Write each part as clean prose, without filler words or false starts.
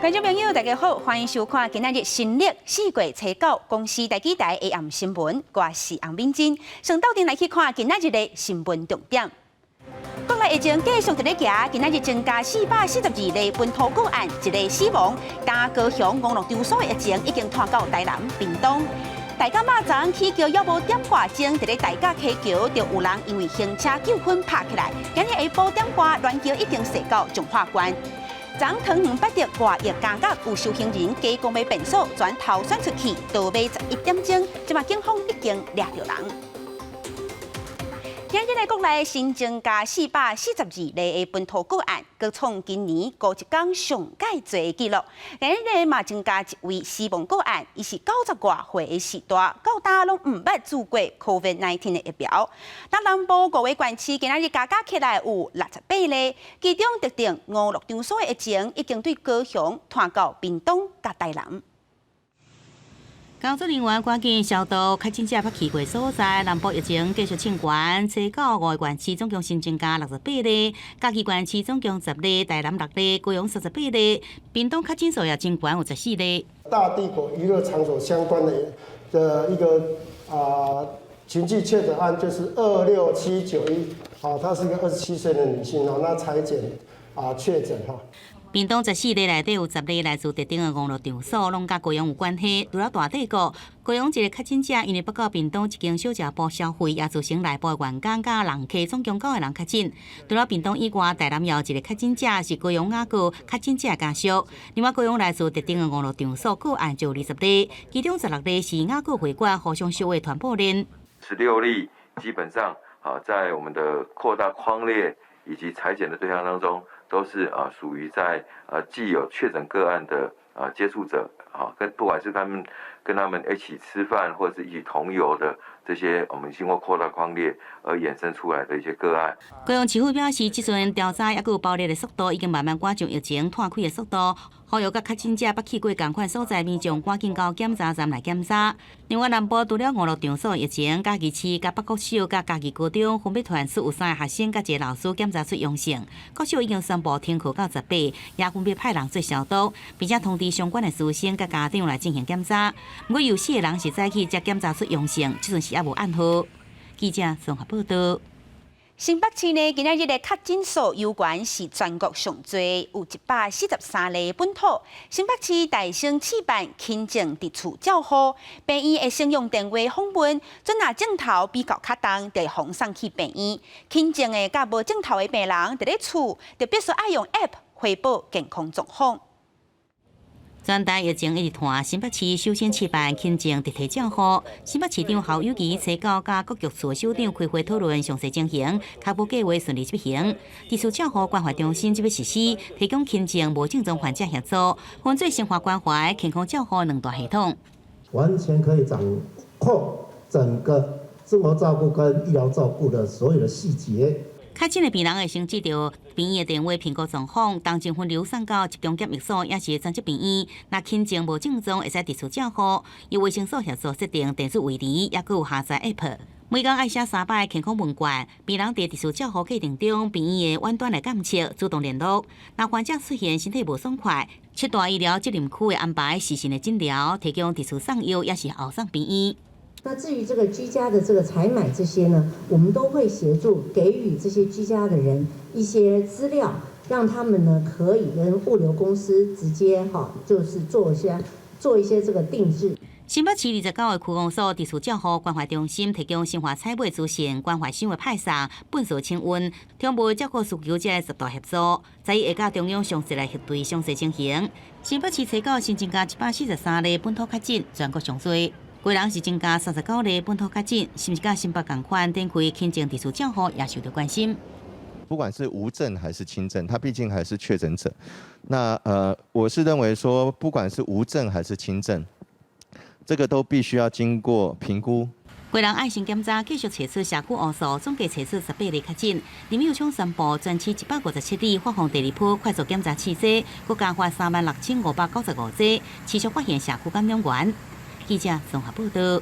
觀眾朋友，大家好，歡迎收看今仔日新曆4月初9公視台語台 AM 新聞，我是洪敏珍。先鬥陣來去看今仔日的新聞重點。國內疫情繼續佇咧行，今仔日增加442例本土個案，一例死亡。加高雄娛樂場所的疫情已經拖到台南、屏東。大甲媽祖起轎猶無點掛鐘，佇咧大甲溪橋就有人因為行車糾紛拍起來。今日下晡點外，亂橋已經駛到彰化縣。昨桃園八德外役監獄有受刑人加公的便所轉逃竄出去，逃欲11點鐘，這馬警方已經掠著人。今日的國內新增加442例的本土個案，閣創今年孤一工上蓋濟的紀錄。今日嘛增加一位死亡個案，伊是90外歲的序大，到今攏毋捌注過 COVID-19 的疫苗。東南部五个縣市今仔日加加起來有68例，其中特定娛樂場所的疫情已經對高雄拖到屏東佮台南。工作人員趕緊消毒確診者捌去過所在，南部疫情繼續衝懸，初九五个縣市總共新增加68例，嘉義縣市總共10例，台南六例，高雄38例，屏東確診數也真懸，有14例。大帝國娛樂場所相關的一個啊群聚確診案，就是26791，啊，她是一個27歲的女性哦，那採檢啊確診哈。屏東14例內底有10例來自特定的娛樂場所，攏佮高雄有關係。除了大帝國，高雄一个確診者因為捌到屏東一間小食部消費，也造成內部的員工佮人客總共九個人確診。除了屏東以外，台南也有一个確診者是高雄雅閣確診者家屬。另外，高雄來自特定的娛樂場所個案就有20例，其中16例是雅閣會館互相相的傳播鏈。 16例基本上啊，在我們的擴大匡列以及採檢的對象當中，都是啊屬於在既有確診個案的啊接觸者啊，跟不管是他們跟他們一起吃飯或者是一起同遊的這些，我們經過擴大匡列而衍生出來的一些個案。高雄市府表示，這陣調查抑閣有爆裂的速度，已經慢慢趕上疫情拖開的速度。呼籲佮確診者捌去過仝款所在民眾，趕緊到檢查站來檢查。另外，南部除了娛樂場所疫情，嘉義市佮北國小佮嘉義高中分別傳出有三个學生佮一个老師檢查出陽性，國小已經宣布停課到18，也分別派人做消毒，並且通知相關的師生佮家長來進行檢查。毋過有四个人是早起才檢查出陽性，這陣是猶無暗號。記者綜合報道。新北市呢，今仔日的確診數猶原是全國上濟，有143例本土。新北市大興試辦輕症佇厝照護，病院會先用電話訪問，準若症頭比較較重，就會予送去病院。輕症的佮無症頭的病人佇咧厝，就必須愛用 App 回報健康狀況。全台疫情一直拖，新北市首先試辦輕症集體照護。新北市長侯友宜初九佮各局處首長開會討論詳細情形，確保計劃順利執行。佇厝照護關懷中心這欲實施，提供輕症無症狀患者協助，分做生活關懷、健康照護兩大系統。完全可以掌控整個生活照顧跟醫療照顧的所有的細節。確診的病人會先接著病院的電話評估狀況，當場分流送到集中檢疫所，抑是專職病院。若輕症無症狀，會使佇厝照護，由衛生所協助設定電子位置，抑閣有下載 App。每工愛寫三擺健康問卷，病人佇佇厝照護過程中，病院會遠端來監測，主動聯絡。若患者出現身體無爽快，七大醫療責任區會安排視訊的診療，提供佇厝送藥，抑是後送病院。那至於這個居家的這個採買這些呢，我們都會協助給予這些居家的人一些資料，讓他們呢可以跟物流公司直接哈，就是做一些這個定製。新北市29个區公所佇厝照護關懷中心提供生活採買資訊、關懷箱的派送、糞掃清運、長輩照顧需求者的十大協助，在會佮中央詳細來核對詳細情形。新北市初九新增加143例本土確診，全國上濟。基隆是增加39例本土確診，是毋是佮新北仝款展開輕症佇厝照護也受到關心。不管是無症還是輕症，他畢竟還是確診者。那我是認為說，不管是無症還是輕症，這個都必須要經過評估。基隆愛心檢查繼續測出社區烏數，總計測出18例確診。林右昌宣布，全市157里發放第二波快速檢查試劑，閣加發36,595劑，持續發現社區感染源。記者綜合報道。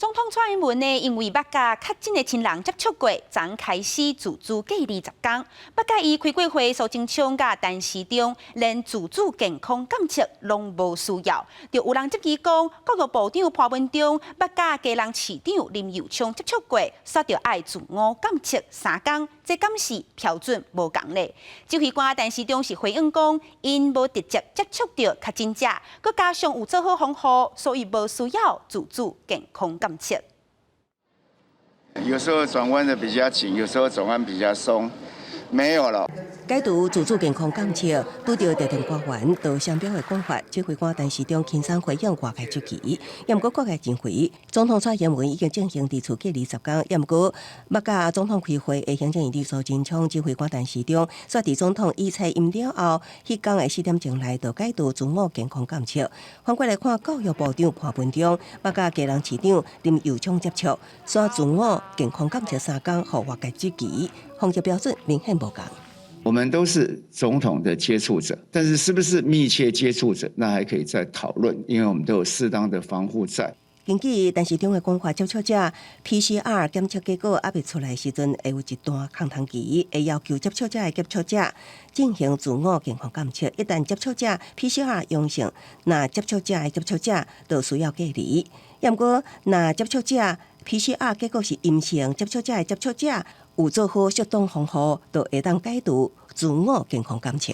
總統蔡英文呢，因為捌佮確診的親人接觸過，昨開始自主隔離10工。捌佮伊開過會蘇貞昌佮陳時中，連自主健康監測攏無需要。就有人質疑講，教育部長潘文忠捌佮基隆市長林右昌接觸過，煞著愛自我監測3工，這敢是標準無仝咧？指揮官陳時中是回應講，𪜶無直接接觸著確診者，閣加上有做好防護，所以無需要自主健康監測。有時候轉彎的比較緊，有時候轉彎比較鬆，沒有了。解除自主健康監測，拄著特定官員到雙標的講法，指揮官陳時中輕鬆回應外界質疑。也毋過各界認為，總統蔡英文已經進行佇厝隔離10工，也毋過捌佮總統開會的行政院長蘇貞昌指揮官陳時中，煞佇總統預測陰了後，彼工的4點鐘內就解除自我健康監測。反過來看，教育部長潘文忠捌佮基隆市長林右昌接觸，煞自我健康監測3工，予外界質疑，防疫標準明顯無仝。我們都是總統的接觸者，但是是不是密切接觸者，那還可以再討論，因為我們都有適當的防護在。根據陳時中的講法，接觸者 PCR 檢測結果猶未出來時陣，會有一段空窗期，會要求接觸者的接觸者進行自我健康監測。一旦接觸者 PCR 陽性，那接觸者的接觸者就需要隔離。毋過，若接觸者 PCR 結果是陰性，接觸者的接觸者有做好適當防護，就會當解除自我健康監測。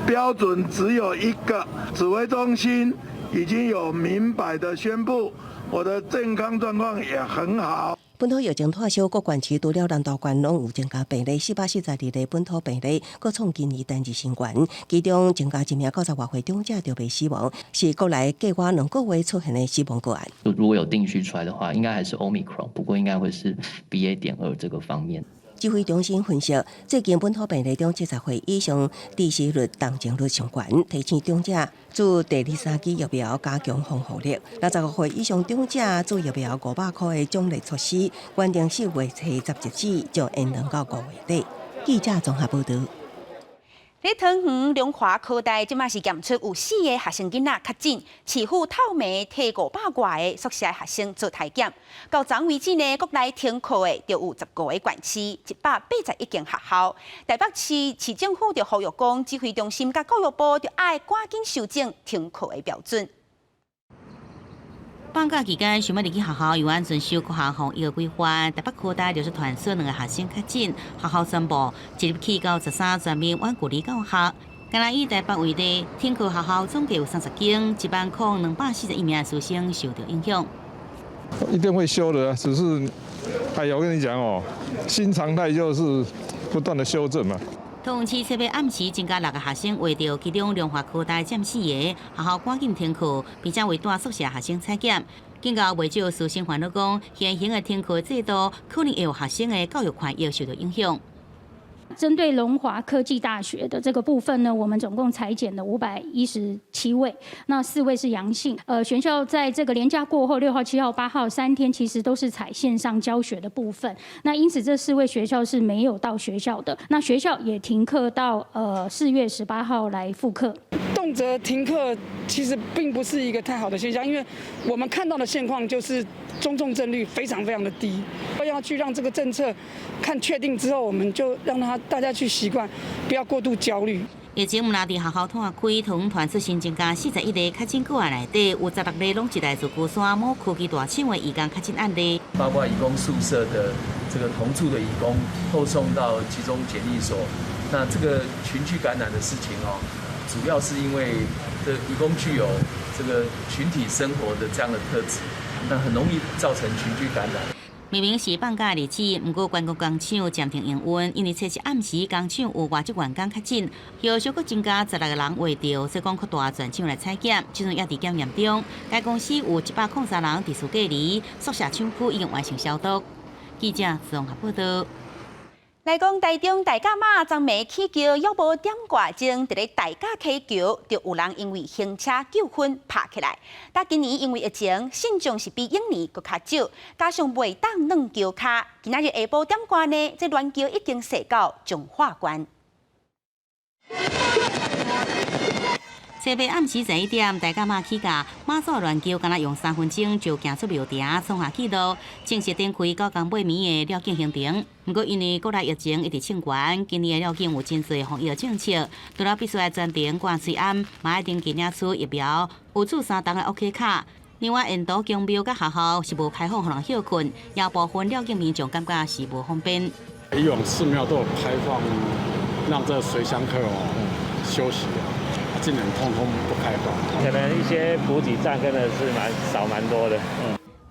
標準只有一個，指揮中心已經有明白的宣布，我的健康狀況也很好。本土疫情拖燒，各縣市除了南投縣攏有增加病例，442例本土病例，閣創今年單日新高。其中增加一名90外歲長者著被死亡，是國內過去2個月出現的死亡個案。如果有定序出來的話，應該還是 Omicron，不過應該會是 BA.2這個方面。指揮中心分析，最近本土病例中70歲以上致死率、重症率上懸，提醒長者注第二、三劑疫苗加強防護力。65歲以上長者注疫苗500塊的獎勵措施，原定4月初十日止就延長到5月底。記者綜合報導。佇桃園龍華科大，這馬是檢出有四个學生囡仔確診，市府透暝提500外个宿舍學生做篩檢。到昨為止呢，國內停課的就有15個縣市，181間學校。台北市市政府就呼籲講，指揮中心佮教育部就愛趕緊修正停課的標準。放假期間想欲入去學校，猶按遵守各項防疫的規範。台北科大就是傳出兩個學生確診，學校宣布即日起到13全面遠距離教學。敢若以台北為例，停課學校總計有30間，10,241名師生受到影響。一定會修的，只是，哎呀，我跟你講哦，新常態就是不斷的修正嘛。桃園市七號暗時增加六個學生患著，其中龍華科大佔四個，學校趕緊停課，並且為蹛宿舍學生採檢。警告袂少師生煩惱講，現行的停課制度可能會有學生的教育權益受到影響。針對龍華科技大學的這個部分呢，我們總共採檢了517位，那4位是陽性。學校在這個連假過後，6號、7號、8號3天，其實都是採線上教學的部分。那因此這四位學校是沒有到學校的，那學校也停課到4月18號來復課。動輒停課其實並不是一個太好的現象，因為我們看到的現況就是中重症率非常非常的低，要去讓這個政策看確定之後，我們就讓他大家去習慣，不要過度焦慮。疫情毋但佇學校拖開，桃園傳出新增加41例確診個案內底，有16例攏是來自龜山某科技大廠的移工確診案例。包括移工宿舍的這個同住的移工後送到集中檢疫所，那這個群聚感染的事情哦，主要是因為這移工具有這個群體生活的這樣的特質，那很容易造成群聚感染。明明是放假日子，毋過觀光工廠暫停營運，因為初一暗時工廠有外籍員工確診，後續閣增加16個人患著，所以講擴大全廠來採檢，這陣也佇檢驗中。該公司有103人佇厝隔離，宿舍廠區已經完成消毒。記者綜合報導。來講台中大甲媽昨暝起轎猶無點外鐘，佇咧大甲溪橋，就有人因為行車糾紛拍起來。但今年因為疫情，信眾是比往年閣較少，加上袂當軟轎跤，今仔日下晡點外呢，這亂轎已經駛到彰化縣。初八暗時11點，大甲媽起駕，媽祖鸞轎敢若用3分鐘就行出廟埕，創下紀錄，正式展開九工八暝的繞境行程。毋過因為國內疫情一直衝懸，今年的繞境有真濟防疫政策，除了必須愛專程掛喙罨，嘛愛登記領取疫苗，有注三針的 OK 卡。另外，沿途宮廟佮學校是無開放予人歇睏，也部分繞境民眾感覺是無方便。以往寺廟都有開放，讓這隨香客哦休息啊，今年通通不開放。可能一些補給站真的是蠻少蠻多的。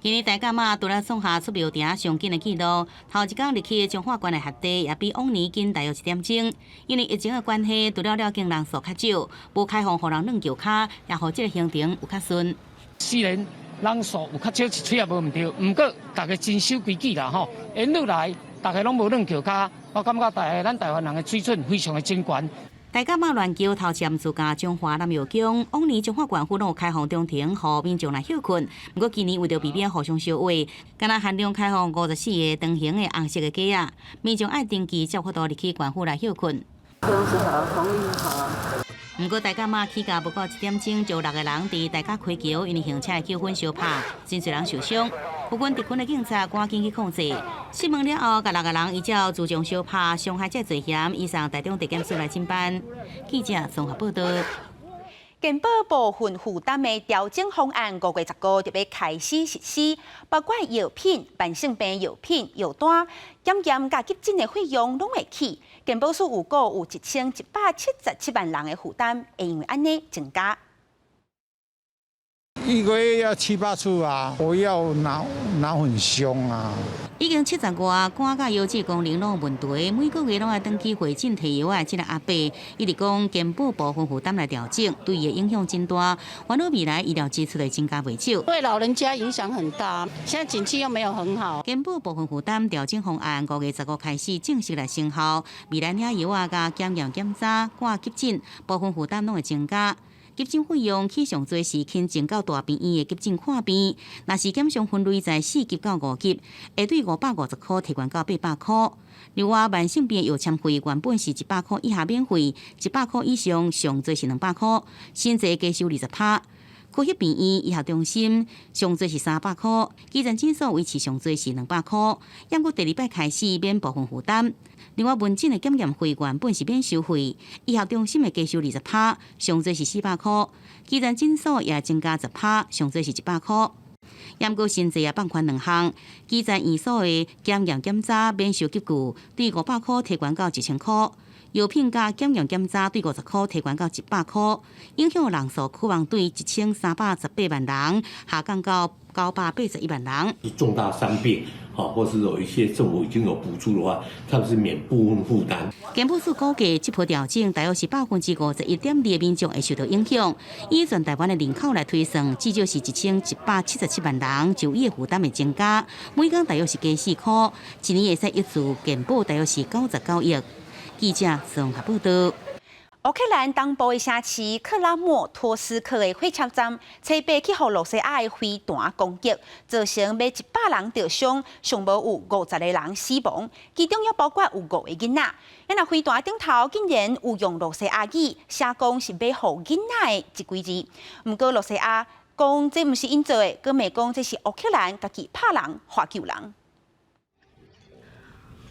今年大甲媽除了創下出廟埕上緊的紀錄，頭一工入去彰化縣的轄地也比往年緊大約一點鐘。因為疫情的關係，除了繞境人數較少，無開放予人軟轎跤，也予這个行程有較順。雖然人數有較少，一喙也無毋對，毋過大家真守規矩啦吼。沿路來，大家攏無軟轎跤，我感覺大家咱台灣人的水準非常的真懸。大甲媽鸞轎頭前自駕彰化南佑宮，往年彰化縣府攏有開放中庭，予民眾來歇睏。毋過今年為著避免互相相話，敢若限量開放54個長形的紅色的格仔，民眾愛登記才有法度入去縣府來歇睏。毋過大甲媽起駕無夠1點鐘，就六個人佇大甲溪橋，因為行車的糾紛相拍，真濟人受傷。有關特勤的警察趕緊去控制。訊問了後，共六個人依照聚眾相拍、傷害這罪嫌，移送台中地檢署來偵辦。記者綜合報道。健保部分負擔的調整方案，5月15就欲開始實施，包括藥品、慢性病藥品、藥單、檢驗佮急診的費用攏會起。健保署預估有1177萬人的負擔，會因為按呢增加。一個月要七八處啊，我要拿拿很兇啊！已經70外，肝佮腰子功能攏有問題，每個月攏愛轉去回診提藥的這个阿伯，伊直講健保部分負擔來調整，對伊的影響真大，煩惱未來醫療支出會增加袂少。對老人家影響很大，現在景氣又沒有很好。健保部分負擔調整方案5月15開始正式來生效，未來領藥仔佮檢驗檢查、掛急診部分負擔攏會增加。急診費用起上濟是輕症到大病院的急診看病，若是檢傷分類在4級到5級，會對550塊提懸到800塊。另外，慢性病藥簽費原本是100塊以下免費，100塊以上上濟是200塊，新制加收20%。區域病院醫學中心上濟是300塊，基層診所維持上濟是200塊。毋過第二擺開始免部分負擔。另外，門診的檢驗費原本是免收費，醫學中心會加收20%，上濟是400塊；基層診所也增加10%，上濟是100塊。毋過新制也放寬兩項，基層院所的檢驗檢查免收級距，對500塊提懸到1000塊；藥品佮檢驗檢查對50塊提懸到100塊，影響人數可望對1318萬人下降到981萬人。重大傷病，或是有一些政府已經有補助的話，他們是免部分負擔。健保署估計，這波調整大約是51.2%的民眾會受到影響。以全台灣的人口來推算，至少是1177萬人就醫的負擔會增加，每工大約是加4塊，一年會使挹注健保大約是99億。記者綜合報道。烏克蘭東部的城市克拉莫托斯克的火車站，初八去予羅西亞的飛彈攻擊，造成欲100人著傷，上無有50個人死亡，其中也包括有五個囡仔。啊若飛彈頂頭竟然有用羅西亞語寫講是欲予囡仔的一幾字，毋過羅西亞講這毋是𪜶做的，閣罵講這是烏克蘭家己拍人喝救人。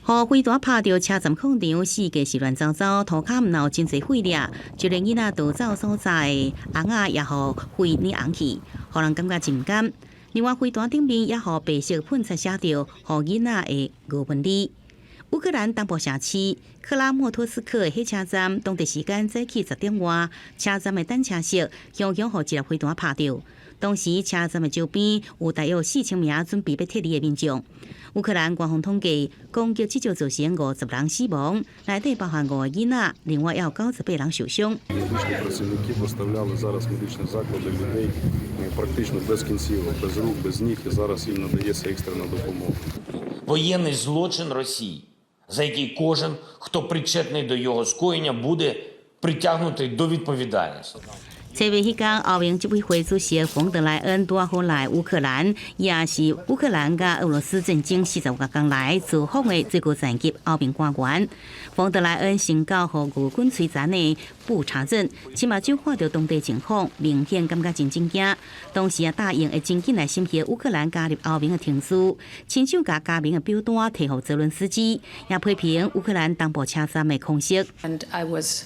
予飛彈拍著車站廣場，四界是亂糟糟，塗跤毋但有真濟碎裂，就連囡仔逃走所在的尪仔也予火捏紅去，予人感覺真毋甘。另外，飛彈頂面也予白色噴漆寫著，予囡仔的俄文字。烏克蘭東部城市克拉莫托斯克的火車站，當地時間早起10點外，車站的等車室雄雄予一粒飛彈拍著。當時車站的周邊有大約4000名準備欲撤離的民眾。烏克蘭官方統計，攻擊至少造成50人死亡，內底包含五個囡仔，另外也有98人受傷。 Медичні працівники доставляли зараз в медичні заклади людей практично без кінцівок, без рук, без ніг, і зараз їм надається екстрена допомога. Воєнний злочин Росії, за який кожен, хто причетний до його скоєння, буде притягнутий до відповідальності. 初八彼工，歐盟執委會主席馮德萊恩拄好來烏克蘭，也是烏克蘭佮俄羅斯戰爭45工來自訪的最高層級歐盟官員。馮德萊恩先到予俄軍摧殘的布查鎮，親目睭看著當地情況，明顯感覺真震驚。同時也答應會真緊來審核烏克蘭加入歐盟的程序，親手共加盟的表單提予澤倫斯基，也批評烏克蘭東部車站的空襲。 And I was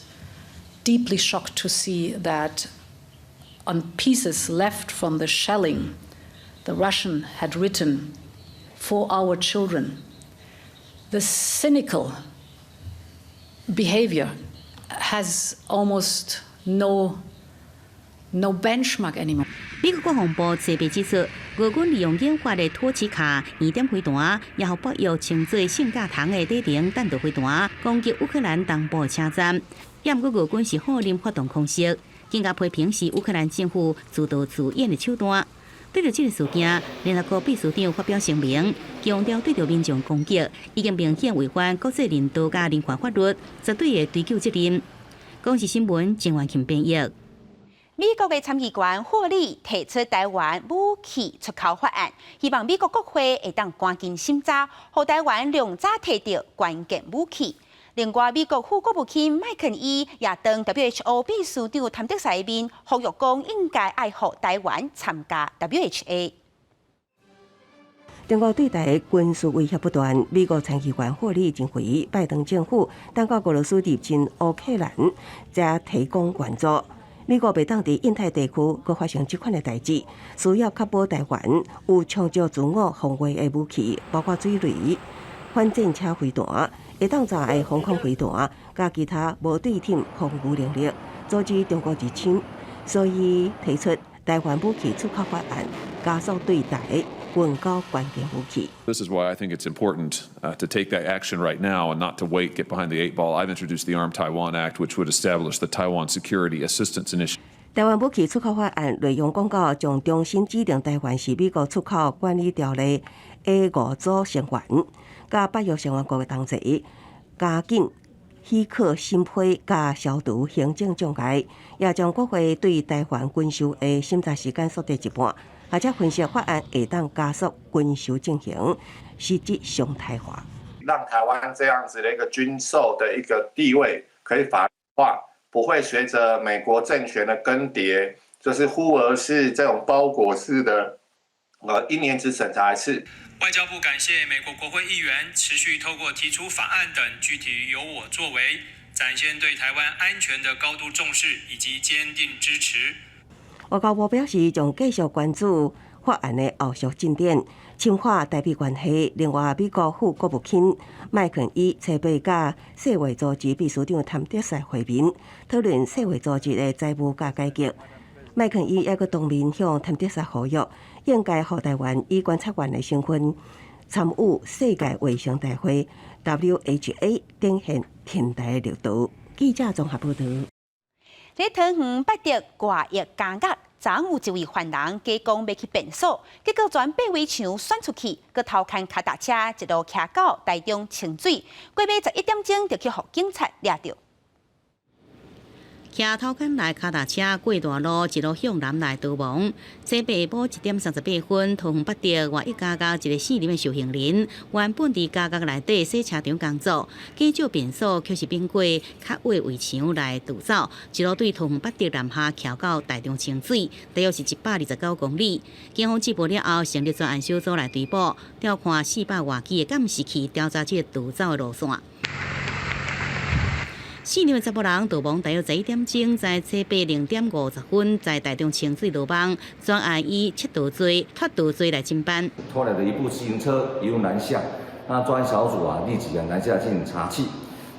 deeply shocked to see that on pieces left from the shelling, the Russian had written, "For our children." The cynical behavior has almost no benchmark anymore. 美國國防部初八指出，俄軍利用研發的托奇卡二點飛彈，也予北約稱做聖教堂的短程彈道飛彈，攻擊烏克蘭東部的車站。也毋過俄軍是否認發動空襲，更加批評是烏克蘭政府自導自演的手段。對著這个事件，聯合國秘書長發表聲明，強調對著民眾攻擊已經明顯違反國際人道佮人權法律，絕對會追究責任。公視新聞鄭婉琴編譯。美國的參議員霍利提出台灣武器出口法案，希望美國國會會當趕緊審查，予台灣量早提著關鍵武器。另外，美國副國務卿麥肯伊也當 WHO 秘書長譚德塞面呼籲講，應該愛予台灣參加 WHA。中國對台軍事威脅不斷，美國參議員霍利認為，拜登政府等到俄羅斯入侵烏克蘭，才提供援助。美國袂當佇印太地區閣發生這款的代誌，需要確保台灣有充足自我防衛的武器，包括水雷、反戰車飛彈、會當炸的防空飛彈，佮其他無對稱防禦能力，阻止中國入侵。所以提出台灣武器出口法案，加速對台運交關鍵武器。 This is why I think it's important to take that action right now and not to wait, get behind the eight ball. I've introduced the Arm Taiwan Act, which would establish the Taiwan Security Assistance Initiative. 台灣武器出口法案內容講到，將重新指定台灣是美國出口管理條例 A 五組成員，佮北約成員國的同齊，加緊許可審批佮消除行政障礙，也將國會對台灣軍售的審查時間縮短一半。而且分析法案會當加速軍售進行，實質常態化，讓台灣這樣子的一個軍售的一個地位可以法化，不會隨着美國政權的更迭，就是忽而是這種包裹式的，一年只審查一次。外交部感謝美國國會議員持續透過提出法案等具體有我作為，展現對台灣安全的高度重視以及堅定支持。外交部表示，將繼續關注法案的後續進展，深化台美關係。另外，美國副國務卿麥肯伊初八佮世衛組織秘書長譚德塞會面，討論世衛組織的財務佮改革。麥肯伊猶閣當面向譚德塞呼籲，應該予台灣以觀察員的身份參與世界衛生大會（WHA）展現挺台的力度。記者綜合報導。佇桃園八德外役監獄，昨有一位犯人假講欲去便所，結果鑽白圍牆竄出去，閣偷牽跤踏車一路騎到台中清水，過欲11點鐘就去予警察掠著。騎偷牽來跤踏車過大路，一路向南來逃亡。這下晡1點38分，桃園八德外役監獄一个姓林的受刑人，原本佇監獄內底洗車場工作，假借便所，卻是反過較矮圍牆來逃走，一路對桃園八德南下，騎到台中清水，大約是129公里。警方接報了後，成立專案小組來追捕，調看400外支的監視器，調查這个逃走的路線。姓林的查埔人逃亡，大約11點鐘，在初八0點50分，在台中清水落網，專案以竊盜罪、脫逃罪來偵辦。拖來的一部自行車一路南下，那專案小組啊立即啊南下進行查緝。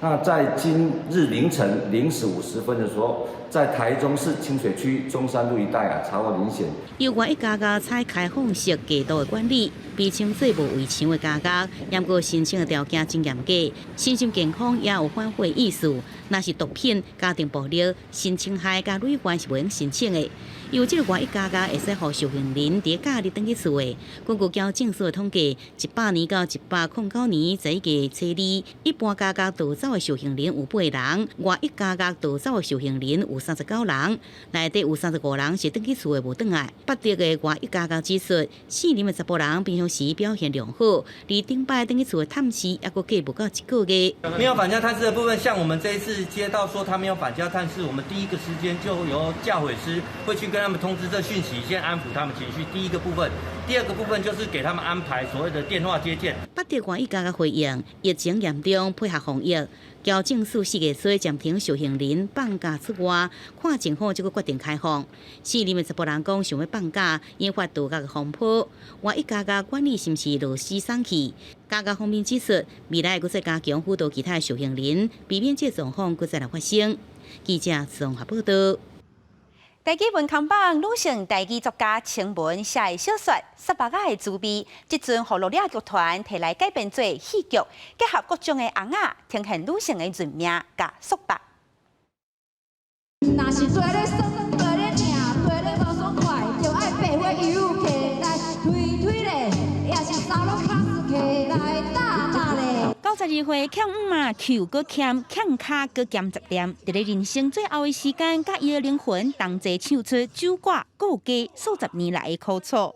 那在今日凌晨0時50分的時候，在台中市清水區中山路一帶啊，查獲林顯。由外役監獄採開放式過度的管理，被稱做無圍牆的監獄，毋過申請的條件真嚴格，身心健康也有反悔意思。若是毒品、家庭暴力、性侵害佮累犯是袂用申請的。由這个外役監獄會使予受刑人佇假日轉去厝的。根據矯正署的統計，100年到109年這一個數字，一般監獄逃走的受刑人有八人，外役監獄逃走的受刑人有有39人，內底有35人是轉去厝的無轉來。北德的外籍家教指出，四年的查埔人平常時表現良好，而頂擺轉去厝的探視猶閣過無到一個月。沒有返家探視的部分，像我們這一次接到說他沒有返家探視，我們第一個時間就由教誨師會去跟他們通知這訊息，先安撫他們情緒。第一個部分，第二個部分就是給他們安排所謂的電話接見。北德外語家嘅回應，疫情嚴重，配合防疫，矯正署4月初暫停受刑人放假出外，看情況才閣決定開放。四年的查埔人講想欲放假，引發道覺的風波。外語家嘅管理是毋是螺絲鬆去？家教方面指出，未來閣再加強輔導其他受刑人，避免這狀況閣再來發生。記者綜合報道。台語文康榜女性台語作家青文寫的小說《虱目仔的滋味》，這陣予羅了劇團提來改編做戲劇，結合各種的尪仔，呈現女性的閏命佮束縛。若是趴咧酸，趴咧疼，趴咧無爽快，就愛爬火油起來推推咧，也是三攏卡斯起來打打咧。 92歲欠五嘛，扣閣欠，欠跤閣兼10點，佇咧人生最後的時間，佮伊的靈魂同齊唱出酒國顧家數十年來的苦楚。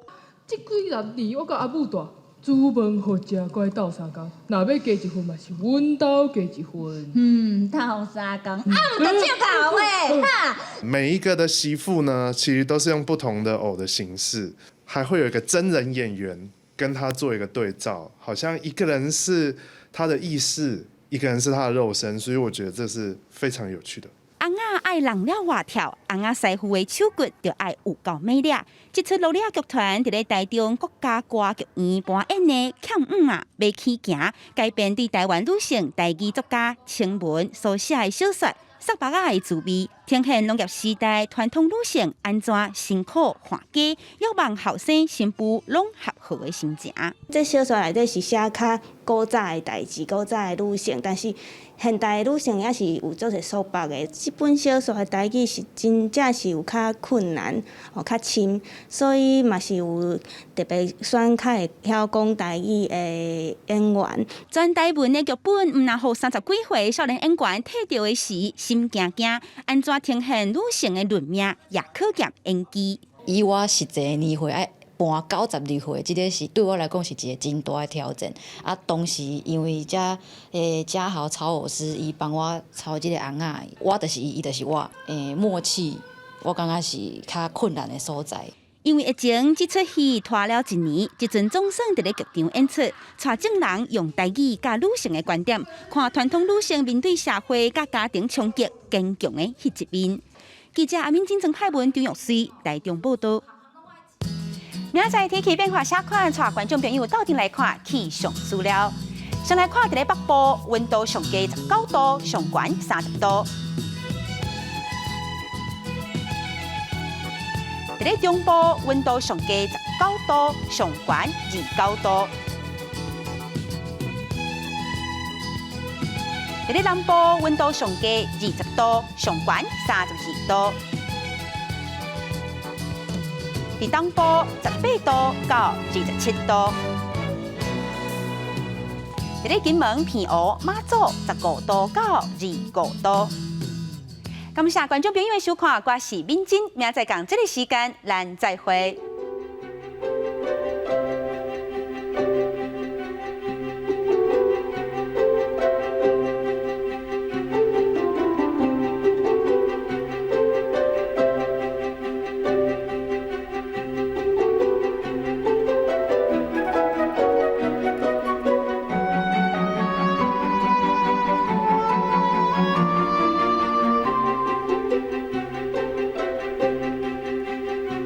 這幾十年，我佮阿母蹛，煮飯予食，閣愛鬥相共。若欲加一份嘛，是阮兜加一份。嗯，鬥相共，啊，毋著照頭的哈。每一個的媳婦呢，其實都是用不同的偶的形式，還會有一個真人演員跟他做一個對照，好像一個人是他的意識，一個人是他的肉身，所以我覺得這是非常有趣的。尪仔愛弄了活跳，尪仔師傅的手骨就愛有夠美麗。這齣羅了劇團佇咧台中國家歌劇院搬演的《欠五仔欲起行》，改編對台灣女性台語作家青文所寫的小說《虱目仔的滋味》，呈現農業時代傳統女性按怎辛苦看家，仰望後生新婦攏合好的心情。這小說內底是寫較古早的代誌，古早的女性，但是現代的女性也是有足濟束縛的。這本小說的台語是真正是有較困難，哦較深，所以嘛是有特別選較會曉講台語的演員。全台文的劇本，毋但予30幾歲少年演員睇著的時心驚驚，按怎呈現女性的論命，也考驗演技。以我實際年歲愛搬92歲，這個是對我來講是一個真大的挑戰。啊，當時因為遮嘉豪操偶師伊幫我操這個尪仔，我就是伊，伊就是我。默契，我感覺是較困難的所在。因為疫情，這齣戲拖了一年，這陣總算佇咧劇場演出，帶眾人用台語佮女性的觀點，看傳統女性面對社會佮家庭衝擊堅強的彼一面。記者阿敏、金曾派文、張玉水台中報道。明仔載天氣變化啥款，帶觀眾朋友鬥陣來看氣象資料。先來看佇咧北部，溫度上低19度，上懸30度。佇咧中部，溫度上低19度，上懸29度。佇咧南部，溫度上低20度，上懸32度。佇東部18度到27度。佇咧金門、澎湖、馬祖15度到25度。感謝觀眾朋友的收看，我是敏珍，明仔載仝這个時間，咱再會。